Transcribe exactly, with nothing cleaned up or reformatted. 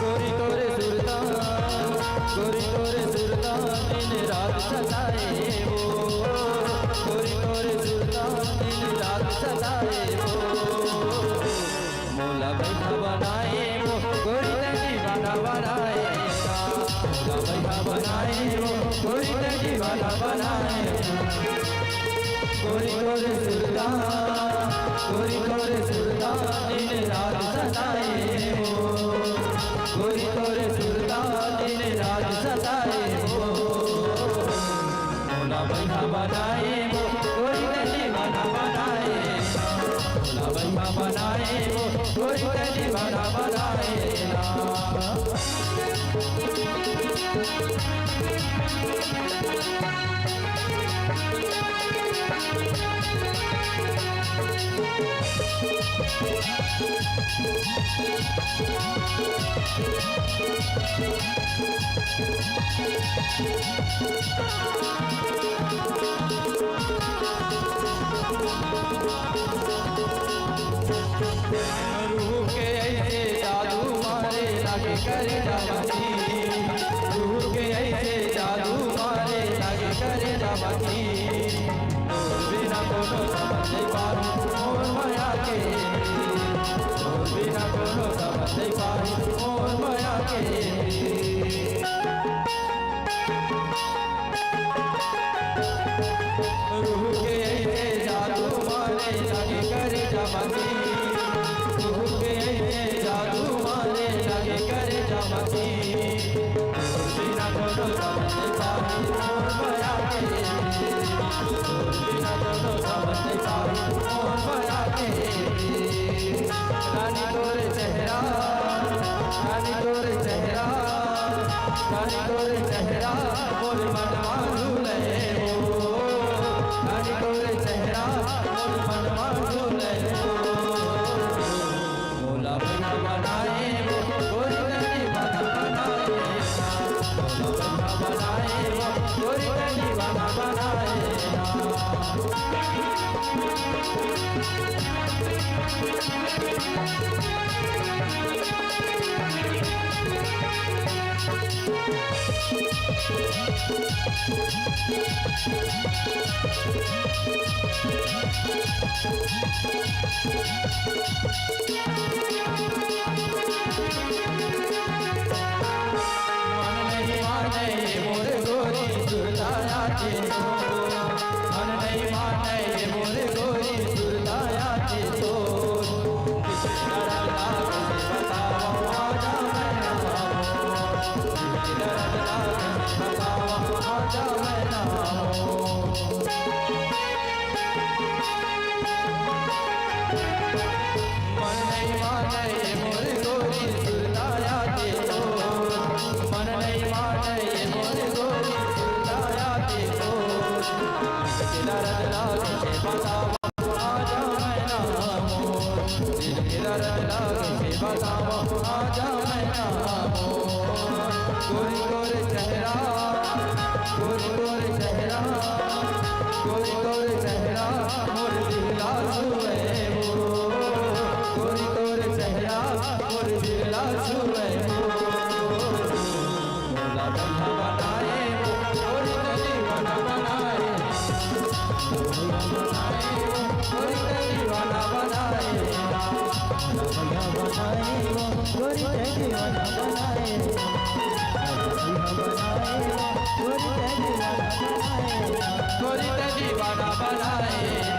गोरी तोरे सुरता, गोरी तोरे सुरता दिन रात सताए वो। गोरी तोरे सुरता दिन रात सताए वो। मोला बैठा बनाए वो, गोरी तैं दीवाना बनाए। मोला बैठा बनाए वो, गोरी तैं दीवाना बनाए। गोरी तोरे सुरता, गोरी तोरे सुरता दिन रात सताए हो। गोरी तोरे सुरता दिन रात सताए हो। मोला बैठा बनाए वो, गोरी तैं दीवाना बनाए। मोला बैठा बनाए वो, गोरी तैं दीवाना बनाए। रूह के ऐसे जादू मारे लागे करे जावती। रूह के ऐसे जादू मारे लागे करे जावती। तोर बिना कोनो समझ नहीं पाई मोर मया के। तोर बिना कोनो समझ नहीं पाई मोर मया के। रूह के ऐसे जादू मारे लागे करे जावती। रूह के ऐसे जादू मारे लागे करे जावती। तोर बिना कोनो समझ पाई मोर मया के। तोर बिना कोनो समझ पाई मोर मया के। रानी तोरे चेहरा, रानी तोरे चेहरा, रानी तोरे चेहरा मोर मन मानू ले हो। रानी तोरे चेहरा मोर मन मानू ले हो। मोला बना बनाए वो, गोरी तैं दीवाना बनाए। मोला बना बनाए वो, गोरी तैं दीवाना बनाए। मन नहीं माने मोर गोरी सुरताया के तो। मन नहीं माने मोर गोरी सुरताया के तो। किसे दर्द लागे बतावा आजा मैं ना आऊं। किसे दर्द लागे बतावा आजा मैं ना आऊं। मन नहीं माने मोर गोरी सुरताया के तो। मन नहीं माने मोर गोरी सुरताया के तो। दिल दर्द लागे बतावा आजा मैं ना आऊं। दिल दर्द लागे बतावा आजा मैं ना आऊं। गोरी तोरे चेहरा, गोरी तोरे चेहरा, गोरी तोरे चेहरा मोर दिल ला छुए हो। गोरी तोरे चेहरा मोर दिल ला छुए हो। मोला बंधा बनाए हो, गोरी तैं दीवाना बनाए। गोरी तैं दीवाना बनाए। बंधा बनाए हो, गोरी तैं दीवाना बनाए। गोरी तैं दीवाना बनाए।